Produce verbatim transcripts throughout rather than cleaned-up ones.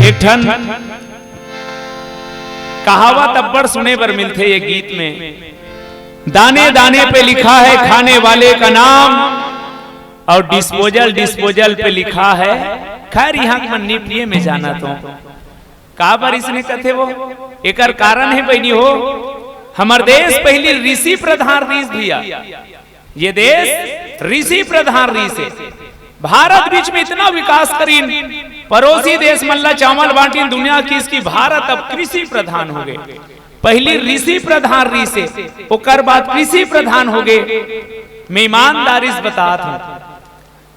एक ठन कहावत अब्बड़ सुने बर मिलथे ये गीत में, दाने दाने पे लिखा है खाने वाले का नाम, और डिस्पोजल डिस्पोजल पे लिखा है। खैर, इहाँ के मन नी पिए, मैं जानत हँव। काबर इसने कथे वो, एकर कारण हे बहिनी हो, हमर देश पहिली ऋषि प्रधान रिहिस भैया। ये देश ऋषि प्रधान रिहिस हे। भारत बीच में इतना विकास करिन, पड़ोसी देश मन ला चावल बांटिन, दुनिया किहिस कि भारत अब कृषि प्रधान होगे। पहिली ऋषि प्रधान रिहिस हे, ओकर बाद कृषि प्रधान होगे। मैं ईमानदारी से बतात हँव,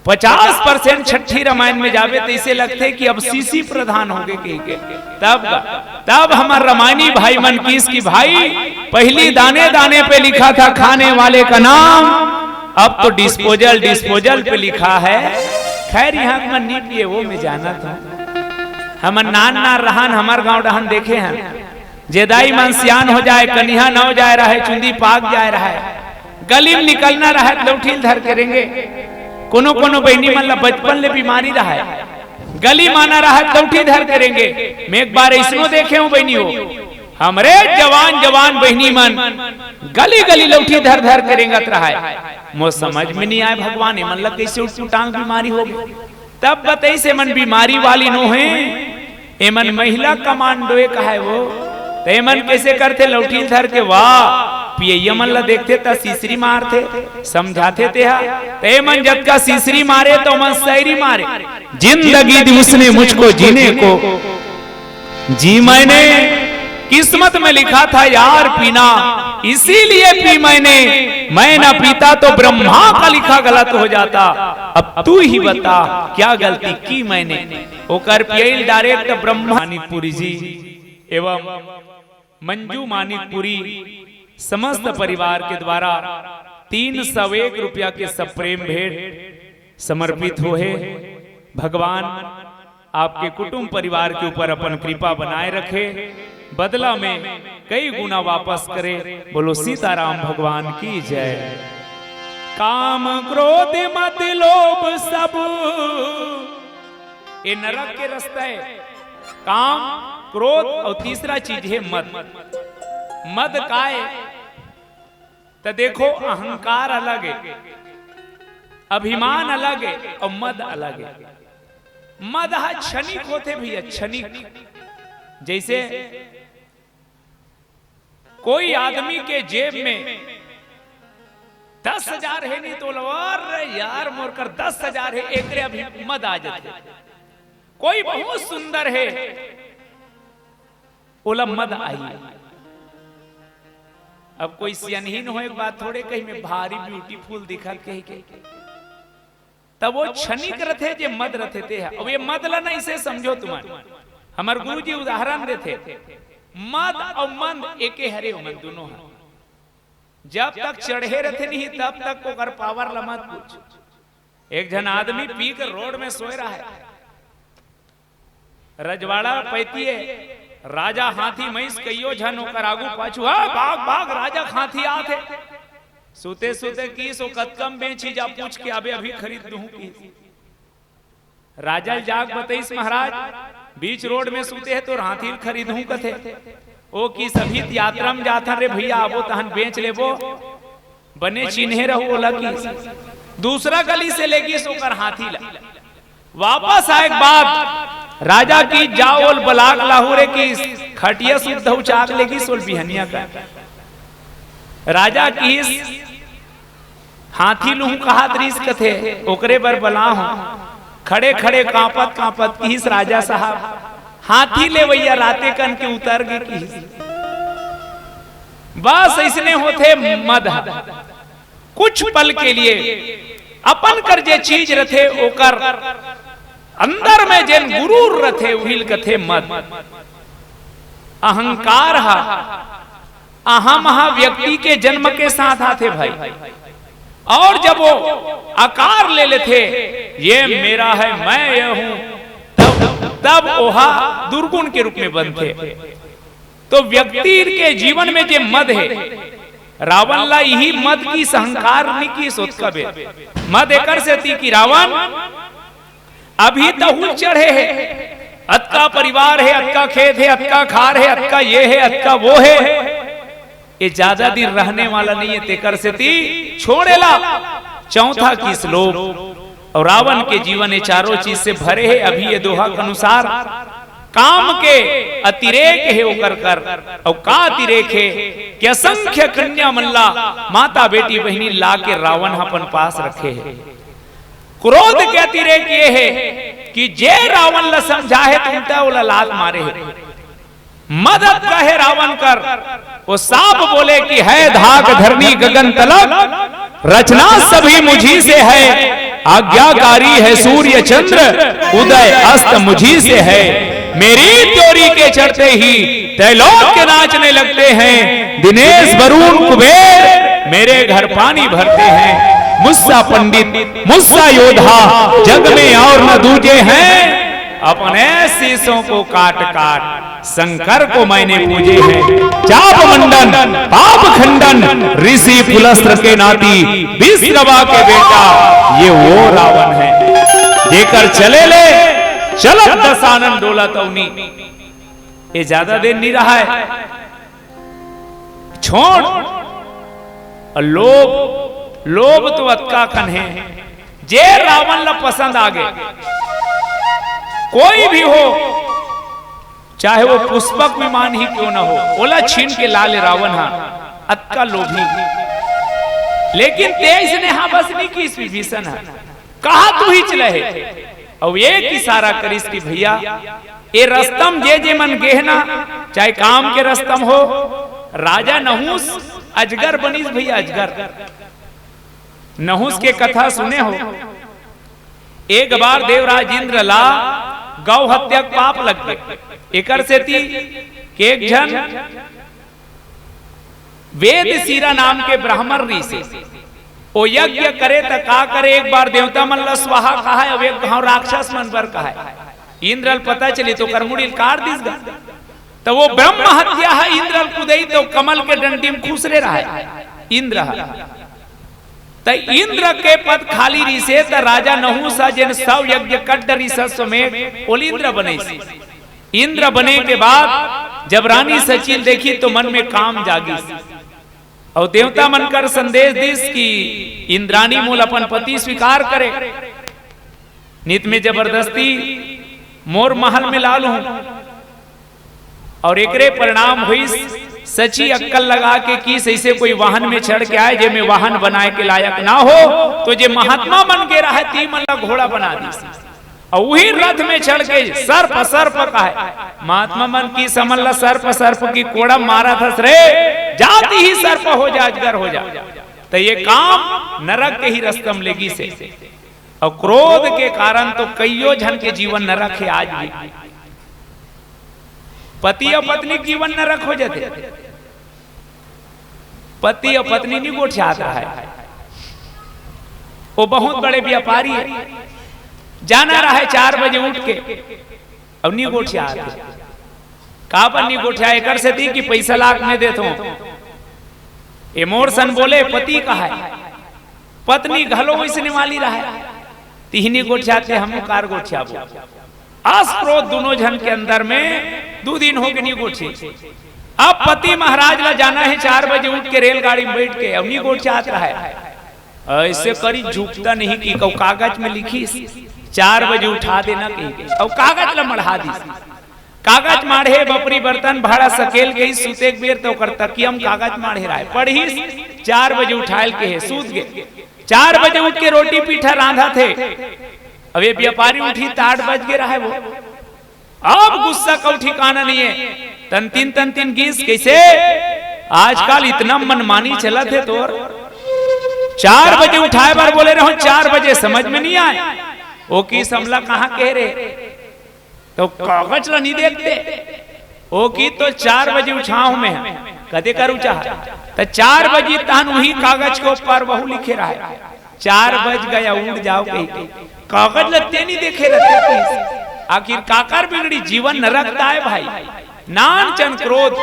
पचास परसेंट छट्ठी रामायण में जाबे त अइसे लगथे कि अब सीसी प्रधान होगे कहिके। तब, तब हमर रामायणी भाई मन किहिस कि भाई, पहिली दाने दाने पे लिखा था खाने वाले का नाम, अब तो डिस्पोजल डिस्पोजल पे लिखा है। खैर, इहाँ के मन नी पिए, वो मैं जानत हँव। हमन नान नान रहन, हमर गाँव डहन देखे हन, जे दाई मन सियान हो जाय, कनिहा नव जाय रहय, चुंदी पाक जाय रहय, गली में निकलना रहय त लौठी ल धर के रेंगे। कोनो कोनो बहिनी मन ला बचपन ले बीमारी रहय, गली म आना रहय त लौठी धर के रेंगे। मैं एक बार अइसनो देखे हँव बहिनी हो, हमरे जवान जवान बहिनी मन गली गली लौठी धर धर के रेंगत रहय। मोर समझ में नी आय भगवान, एमन ला कइसे उटपुटांग बीमारी होगे। तब बतइस, एमन बीमारी वाली नो हे, एमन महिला कमांडो ए कहाय वो। त एमन कइसे करथे, लौठी ल धर के, वाह, पियइया मन ला देखथे त सिसरी मारथे, समझाथे तेहा। त एमन जतका सिसरी मारे त ओमन सैरी मारे। जिंदगी दी उसने मुझको जीने को, जी मैंने, किस्मत में लिखा था यार पीना, इसीलिए पी मैंने। मैं ना पीता तो ब्रह्मा का लिखा गलत हो जाता। अब तू ही बता क्या गलती की मैंने। ओकर पियइल डायरेक्ट ब्रह्मा। मानिकपुरी जी एवं मंजू मानिकपुरी समस्त परिवार के द्वारा तीन सौ एक रुपया के सप्रेम भेंट समर्पित होहे। भगवान आपके कुटुंब परिवार के ऊपर अपन कृपा बनाए रखे, बदला में कई गुना वापस करे। बोलो सीताराम भगवान की जय। काम क्रोध मद लोभ सब ए नरक के रस्ता हे। काम, क्रोध अउ तीसरा चीज हे मद। मद काय? त देखो, अहंकार अलग हे, अभिमान अलग हे अउ मद अलग हे। मद ह क्षणिक होथे भैया, क्षणिक। जइसे कोई आदमी के जेब में दस हजार हे नी त ओला, "अरे यार, मोर कर दस हजार हे," एकरे अभी मद आ जाथे। कोई बहुत सुंदर हे, ओला मद आही। अब कोई सियनहीन हो, एक बात थोड़े कही, मैं भारी ब्यूटीफुल दिखत कहिके। तब वो क्षणिक रथे, जे मद रथे ते ह। अब ये मद ला ना इसे समझो तुमन, हमर गुरुजी उदाहरण देथे, मद अउ मंद एके हरे, ओमन दुनों ह। जब तक चढ़े रथे नहीं, तब तक ओकर पावर ला मत पूछ। एक झन आदमी पी के रोड में सोए रहय, रजवाड़ा पैतिये, राजा हाथी मइस कइयो झन ओकर आगू पाछू, "हा, भाग, भाग, राजा हाथी आत हे।" सुते सुते किहिस ओ कतका म बेंचही, जा पूछ के आबे, अभी खरीद दूहूं किहिस। राजा ल जाग बतइस, "महाराज, बीच रोड में सुते हे, तोर हाथी ल खरीदहूं," कथे। ओ किहिस, "अभी त यात्रा म जाथन रे भैया, आबो तहन बेंच लेबो।" बने चिन्हे रहू ओला किहिस। दूसरा गली से लेगिस ओकर हाथी ला। वापस आए के बाद राजा किहिस, "जा ओला बला के लाहू रे," किहिस। खटिया सुद्धा उचाक लेगिस ओला बिहनिया का। राजा किहिस, "हाथी लूहूं कहत रिहिस," कथे, "ओकरे बर बलाहूं।" खड़े खड़े कांपत कांपत किहिस, "राजा साहब, हाथी लेवइया राते कन के उतर गे," किहिस। बस अइसने होथे मद ह। कुछ पल के लिए अपन कर जे चीज रथे, ओकर अंदर में जेन गुरूर रथे, उही ल कथे मद। अहंकार ह, अहम ह व्यक्ति के जन्म के साथ आथे भाई। और जब वो आकार ले लेथे, "ये मेरा है, मैं ये हूं," तब, तब ओहा दुर्गुण के रूप में बनथे। तो व्यक्ति के जीवन में जे मद हे, रावण ला इही मद किहिस, अहंकार नी किहिस ओतका बेर। मद एकर सेती कि रावण अभी तहूं चढ़े हे, अतका परिवार हे, अतका खेत हे, अतका खार हे, अतका ये हे, अतका वो हे। ये ज्यादा दिन रहने वाला नहीं है, तेकर सेती छोड़ेला। चौथा किस लोभ। और रावण के जीवन ये चारों चीज से भरे हे। अभी ये दोहा के अनुसार काम के अतिरेक हे ओकर कर। और का अतिरेक हे कि असंख्य कन्या मन ला, माता बेटी बहिनी ला के रावण ह अपन पास रखे हे। क्रोध के अतिरेक ये हे कि जे रावण ला समझाहे त उल्टा ओला लात मारे हे। मदद कहे रावण कर, वो साफ बोले कि है धाक धरनी गगन तलब, रचना सभी मुझी से है, आज्ञाकारी है सूर्य चंद्र, उदय अस्त मुझी से है। मेरी त्योरी के चढ़ते ही त्रैलोक के नाचने लगते हैं। दिनेश वरुण कुबेर मेरे घर पानी भरते हैं। मुझसा पंडित, मुझसा योद्धा जग में और न दूजे हैं। अपने शीशों को काट काट शंकर को मैंने पूजे हैं। चाप मंडन, पाप खंडन, ऋषि पुलस्त्र के नाती, विश्रवा के बेटा, ये वो रावण है। जेकर चले ले, चलत दसानन डोलत अवनी। ये ज्यादा देर नहीं रहा है। छोड़। और लोभ, लोभ तो अतका कन हे, जे रावण ला पसंद आगे, कोई भी हो, चाहे वो पुष्पक विमान ही क्यों ना हो, ओला छीन के ला ले रावण हा, अतका लोभी। लेकिन तेईस ने हा बस नहीं किस विभीषण हा, कहा तू ही चले हे। अउ एक इशारा करिस कि भैया, ए रस्तम जे जे मन गेहना, चाहे काम के रस्तम हो, राजा नहुस अजगर बनिस भैया, अजगर। नहुस के कथा सुने हो, एक बार देवराज इंद्र ला गौ हत्या के पाप लग गए। एकर सेती के एक झन वेद सीरा नाम के ब्राह्मण ऋषि, ओ यज्ञ करे त का करे, एक बार देवता मन ला स्वाहा कहाय, अब एक घाव राक्षस मन बर कहाय। इंद्र ल पता चली तो कर मुड़ी ल काट दिस गा। त वो ब्रह्म हत्या है, इंद्र ल कुदई तो कमल के डंडी में खुसरे रहा इंद्र ह। त इंद्र के पद खाली रिसे त राजा नहुस ह जेन सौ यज्ञ कट डरिस समेट ओल इंद्र बने। इंद्र बने के बाद जब रानी सची ल देखी तो मन में काम जागिस। अउ देवता मन कर संदेश दिस कि इंद्राणी मोल अपन पति स्वीकार करे, नित में जबरदस्ती मोर महल में ला लूं। अउ एकरे परिणाम होइस, सची अक्कल लगा के किस ऐसे कोई वाहन में चढ़ के आए, जे में वाहन बनाए के लायक ना हो, तो जे महात्मा मन के रहे, ती मन ला घोड़ा बना दिस। अउ उही रथ में चढ़ के सर्प, सर्प कहे, महात्मा मन किस हमन ला सर्प, सर्प की कोड़ा मारत हस रे, जाति ही सर्प हो जा, अजगर हो जा। त ये काम नरक के ही रस्ता में लेगिस हे। अउ क्रोध के कारण तो कइयो झन के जीवन नरक हे आज भी। पति अउ पत्नी के जीवन नरक हो जाथे। पति अउ पत्नी नहीं गोठियात रहे। वो बहुत बड़े व्यापारी हे, जाना रहे चार बजे उठ के, अउ नहीं गोठियात। काबर नहीं गोठियाय? एकर सेती कि पैसा लाख में देथों। ए मोर सन बोले, पति कहे, पत्नी घलो वइसने वाली रहे। तिही नहीं गोठियात हे, हम कार गोठियाबो। अस क्रोध दुनों झन के अंदर में दू दिन हो गे नहीं गोठियाय। अब पति महाराज ला जाना हे चार बजे उठ के रेलगाड़ी में बैठ के, अउ नहीं गोठियात रहे। ऐसे करी झुकता नहीं कि कहूं कागज में लिखिस, चार बजे उठा देना कहिके, अउ कागज ला मढ़ा दिस। कागज माढ़े, बपरी बर्तन भाड़ा सकेल के ही सूते के बेर त ओकर तकिया में कागज माढ़े रहे, पढ़िस, चार बजे उठायल के हे, सूत गे। चार बजे उठ के रोटी पीठा रांधत हे। अब ये व्यापारी उठी त आठ बज गे रहे वो। अब गुस्सा का ठिकाना नहीं हे। तन तीन, तन तीन गिस, कइसे? आजकल इतना मनमानी चलत हे तोर। चार बजे उठाय बर बोले रहों, चार बजे समझ में नहीं आय। ओ किस हमला कहां कहे रे? त कागज ला नहीं देखते। ओ किस तो चार बजे उठाहूं मैं, कदे करू चाह। त चार बजे तहन उही कागज के ऊपर वहू लिखे रहे, चार बज गया, उठ जाओ कहिके। कागज ला ते नहीं देखे रहते किस। आखिर काकर बिगड़ी, जीवन नरक त आय भाई। नानचन क्रोध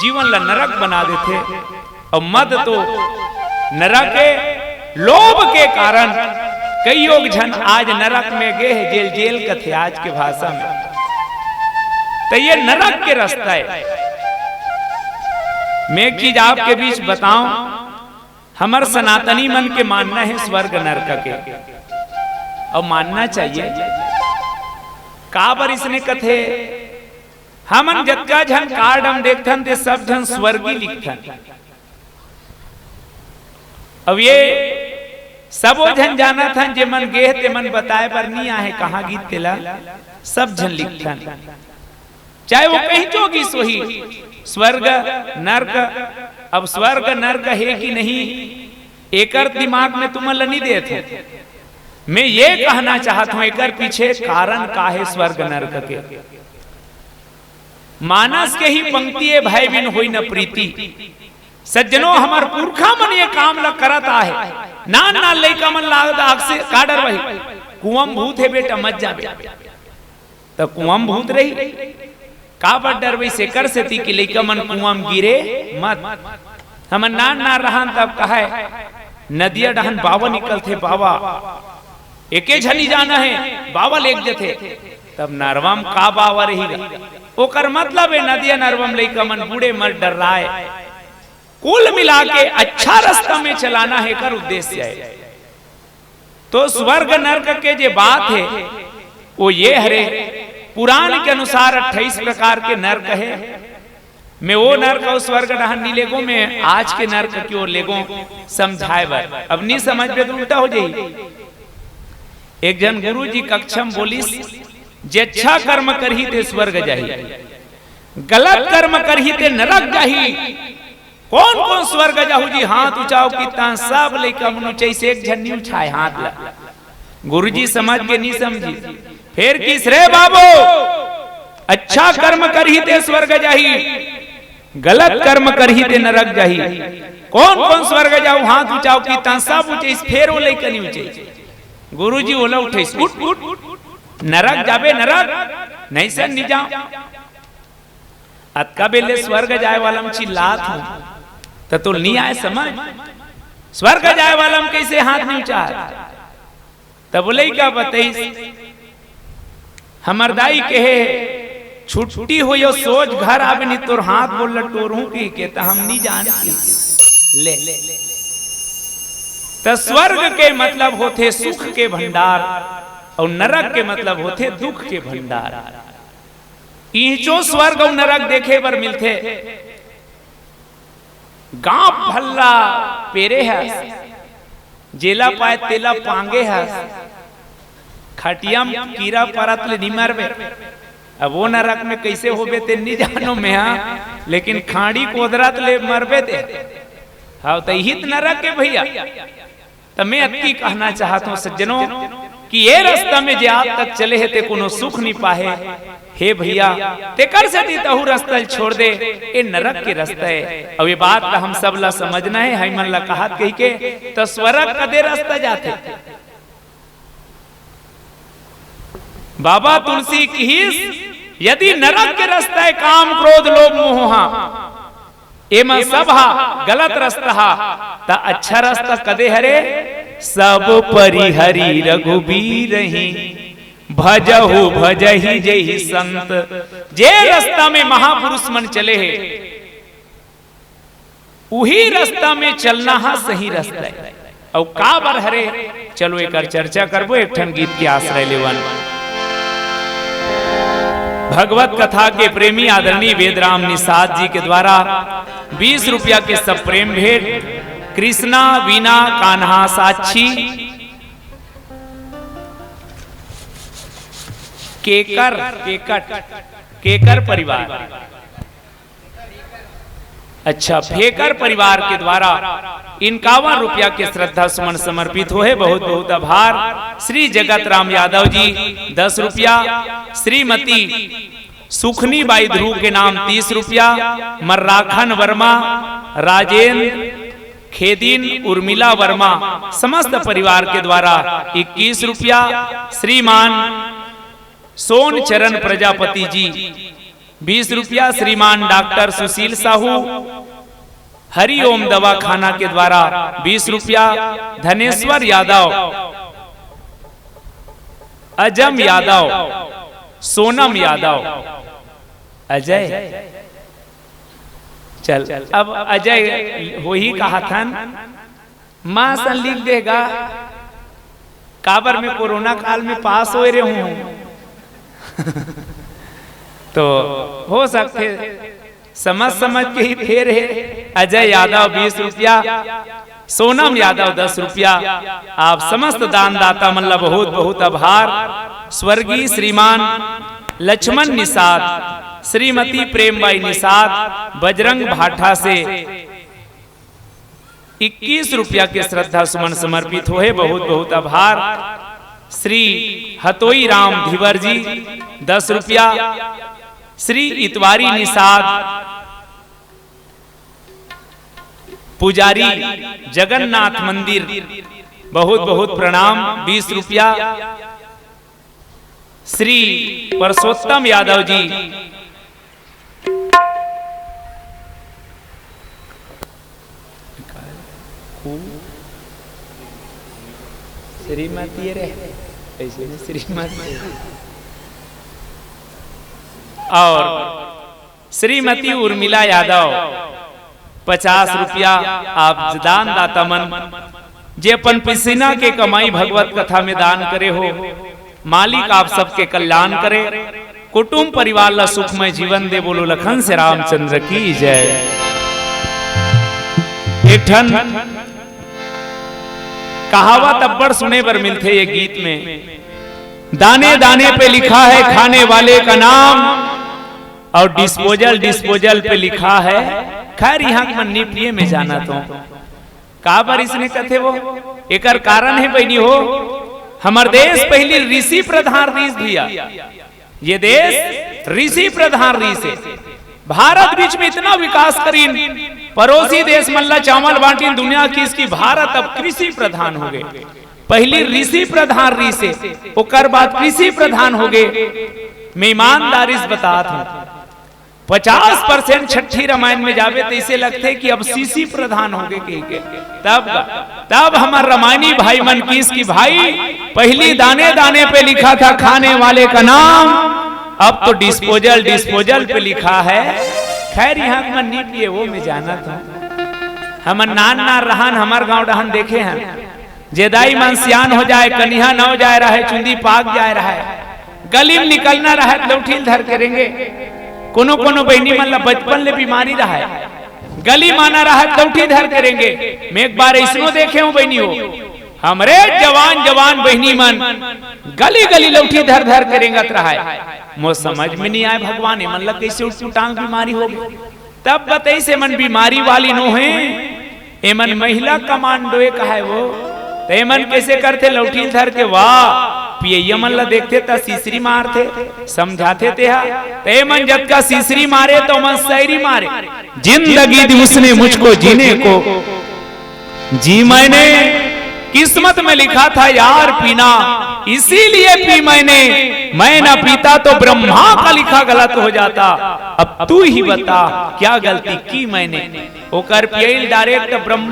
जीवन ला नरक बना देथे। अउ मद तो नरक हे। लोभ के कारण कइयो झन आज नरक में गे हे, जेल, जेल कथे आज के भाषा में। ये नरक के रास्ता है। मैं एक चीज आपके बीच बताऊं, हमर सनातनी मन के मानना है स्वर्ग नरक के, अउ मानना चाहिए। काबर इसने कथे, हमन जतका झन कार्ड हम देखथन, ते सब झन स्वर्गी लिखथन। अब ये सबो झन जानत हन, जे मन गे हे, ते मन बताए बर नी आहे, कहाँ गिस तेला सब झन लिखथन। चाहे वो कहीं जो गिस होही, स्वर्ग, नरक। अब स्वर्ग, नरक हे कि नहीं, एकर दिमाग में तुमन ल नी देत हे। मैं ये कहना चाहत हूं, एकर पीछे कारण का हे स्वर्ग, नरक के। मानस के ही पंक्ति ए भाई बिन होई न प्रीति। सज्जनों, हमर पुरखा मन ये काम ल करत आहे। नान नान लइका मन ला दाग से का डरवाही, कुआं म भूत हे बेटा, मत जाबे। त कुआं म भूत रही, काबर डरवाही? सेकर सेती कि लइका मन कुआं म गिरे मत। हमन नान नान रहन तब कहय, नदिया डहन बावा निकलथे, बावा। एके झनी जाना हे, बावा लेग जथे। तब नरवा म का बावा रही गा? ओकर मतलब हे नदिया नरवा म लइका मन बूड़े मत डर्राय। कुल मिला के अच्छा रास्ता में चलाना हे, एकर उद्देश्य हे। तो स्वर्ग नरक के जे बात हे, वो ये हरे, पुराण के अनुसार अट्ठाईस प्रकार के नरक हे। मैं वो नरक अउ स्वर्ग डहन नी लेगों, मैं आज के नरक की ओर लेगों समझाए बर। अब नी समझबे त उल्टा हो जाही। एक झन गुरु जी कक्षा म बोलिस, जे अच्छा कर्म करही ते स्वर्ग जाही, गलत कर्म करही ते नरक जाही। कोन कोन स्वर्ग जाहू जी, हाथ उचाव कितना, सब लइका मन उचाइस, एक झन नी उछाय हाथ ला। गुरुजी समझ के नी समझिस, फेर किस, रे बाबू, अच्छा कर्म करही ते स्वर्ग जाही, गलत कर्म करही ते नरक जाही। कोन कोन स्वर्ग जाहू, हाथ उचाव कितना, सब उचाइस, फेर वो लइका नी उचाइस। गुरुजी ओला उठाइस, उठ उठ, नरक जाबे नरक, नहीं से नी जाव। अतका बेले स्वर्ग जाए वाला म चिल्लात हूं, त तोल नी आय समझ? स्वर्ग जाए वाला म कइसे हाथ नी उचाय? तब वो लइका बतइस, हमर दाई कहे, छुट्टी होय अउ सोझ घर आबे, नी तोर हाथ गोड़ ल टोरहूं कहिके, त हम नी जानन। ले, त स्वर्ग के मतलब होथे सुख के भंडार, अउ नरक के मतलब होथे दुख के भंडार। इहंचो स्वर्ग अउ नरक देखे बर मिलथे। गांव भल्ला पेरे हस, जेला पाय तेला पांगे हस, खटिया म कीरा परत ले नी मरबे। अब वो नरक में कइसे होबे ते नी जानों मैं, हां, लेकिन खांड़ी कोदरत ले मरबे ते। हां, त इही त नरक हे भइया। त मैं अतकी कहना चाहत हूं सज्जनों कि ये रास्ता में जे आज तक चले हे ते कोनो सुख नी पाहे। हे भइया, तेकर सेती तहू रास्ता ल छोड़ दे, ए नरक के रास्ता हे। अउ ये बात ल हम सब ला समझना हे, हई मन ला कहत कहिके, त स्वर्ग कदे रास्ता जाथे? बाबा तुलसी किहिस, यदि नरक के रास्ता हे काम, क्रोध, लोभ, मोह, हां, एमा सब हा गलत रास्ता हा, त अच्छा रास्ता कदे हरे? सब परिहरी रघुबीर ही, भजहु भजहि जेहि संत। जे रास्ता में महापुरुष मन चले हे, उही रास्ता में चलना हा सही रास्ता हे। अउ काबर हरे, चलो एकर चर्चा करबो, एक ठन गीत के आश्रय लेवन। भगवत कथा के प्रेमी आदरणीय वेदराम निषाद जी के द्वारा बीस रुपया के सप्रेम भेंट, कृष्णा वीणा कान्हा साक्षी, केकर, केकट, केकर परिवार। अच्छा, फेकर परिवार के द्वारा इक्यावन रुपया के श्रद्धा सुमन समर्पित होहे। बहुत बहुत आभार। श्री जगत राम यादव जी दस रुपया, श्रीमती सुखनी बाई ध्रुव के नाम तीस रुपया, मर्राखन वर्मा, राजेंद्र खेदिन, उर्मिला वर्मा, समस्त परिवार के द्वारा इक्कीस रुपया, श्रीमान सोन चरण प्रजापति जी बीस रुपया, श्रीमान डॉक्टर सुशील साहू, हरिओम दवाखाना के द्वारा बीस रुपया, धनेश्वर यादव, अजम यादव, सोनम यादव, अजय, चल, अब अजय होही कहाथन, माँ सन लिख देगा, काबर मैं कोरोना काल में पास होए रहे हूँ। तो हो सकथे समझ समझ के ही फेर हे। अजय यादव बीस रुपया, सोनम यादव दस रुपया। आप समस्त दानदाता मन ला बहुत बहुत आभार। स्वर्गीय श्रीमान लक्ष्मण निषाद, श्रीमती प्रेमबाई निषाद, बजरंग भाठा से इक्कीस रुपया के श्रद्धा सुमन समर्पित होहे, बहुत बहुत आभार। श्री हतोई राम धीवर जी दस रुपया, श्री इतवारी निषाद पुजारी जगन्नाथ मंदिर बहुत बहुत प्रणाम बीस रुपया, श्री पुरुषोत्तम यादव जी श्रीमती रे, ऐसे नहीं श्रीमती। और श्रीमती उर्मिला यादव पचास रुपया आप दानदाता मन जे अपन पसीना के कमाई भगवत कथा में दान करे हो, मालिक आप सबके कल्याण करे, कुटुंब परिवार ला सुखमय जीवन दे। बोलो लखन से रामचंद्र की जय। एक ठन कहावत अब्बड़ सुने बर मिलथे ये गीत में, दाने दाने पे लिखा है खाने वाले का नाम और डिस्पोजल डिस्पोजल पे लिखा है। खैर, यहाँ के मन नहीं पिए में जाना तो काबर इसने कथे वो, एकर कारण है बहिनी हो, हमर देश पहली ऋषि प्रधान रीस भैया, ये देश ऋषि प्रधान रीस हे। भारत बीच में इतना विकास करीन, पड़ोसी देश मन ला चावल बांटिन, दुनिया किहिस कि भारत अब कृषि प्रधान हो गए। पहली ऋषि प्रधान रीस हे, ओकर बाद कृषि प्रधान हो गए। मैं ईमानदारी से बतात हूँ, पचास परसेंट छट्ठी रामायण में जाबे त अइसे लगथे कि अब सीसी प्रधान हो गए कहिके। तब, तब हमर रामायणी भाई मन किहिस कि भाई, पहली दाने दाने पे लिखा था खाने वाले का नाम, अब तो डिस्पोजल डिस्पोजल पे लिखा है। खैर, यहाँ के मन नहीं पिए, वो मैं जानत हूँ। हमन नान नान रहन, हमर गांव डहन देखे हन, जे दाई मन सियान हो जाए, कनिहा नव जाए रहे, चुंदी पाक जाए रहे, गली में निकलना रहे त लौठी ल धर के रेंगे। कोनो कोनो बहिनी मन ला बचपन ले बीमारी रहे, गली म आना रहे त लौठी धर के रेंगे। मैं एक बार अइसनो देखे हूँ बहिनी हो, हमरे जवान जवान बहिनी मन गली गली लौठी धर धर के रेंगत रहे। मोर समझ में नहीं आए भगवान, एमन ला कैसे उटपुटांग बीमारी हो गई। तब बतइस एमन बीमारी वाली नो हे, एमन महिला कमांडो ए कहे वो। त एमन कैसे करथे, लौठी ल धर के, वाह, पियैया मन ला देखथे त सीसरी मारथे, समझाथे तेहा। त एमन जतका सीसरी मारे त ओमन शायरी मारे, जिंदगी दी उसने मुझको जीने को, जी मैंने, किस्मत में लिखा था यार पीना, इसीलिए पी मैंने, मैं ना पीता तो ब्रह्मा का लिखा गलत हो जाता। अब तू ही बता क्या गलती की मैंने। ओकर पियई ल डायरेक्ट ब्रह्मा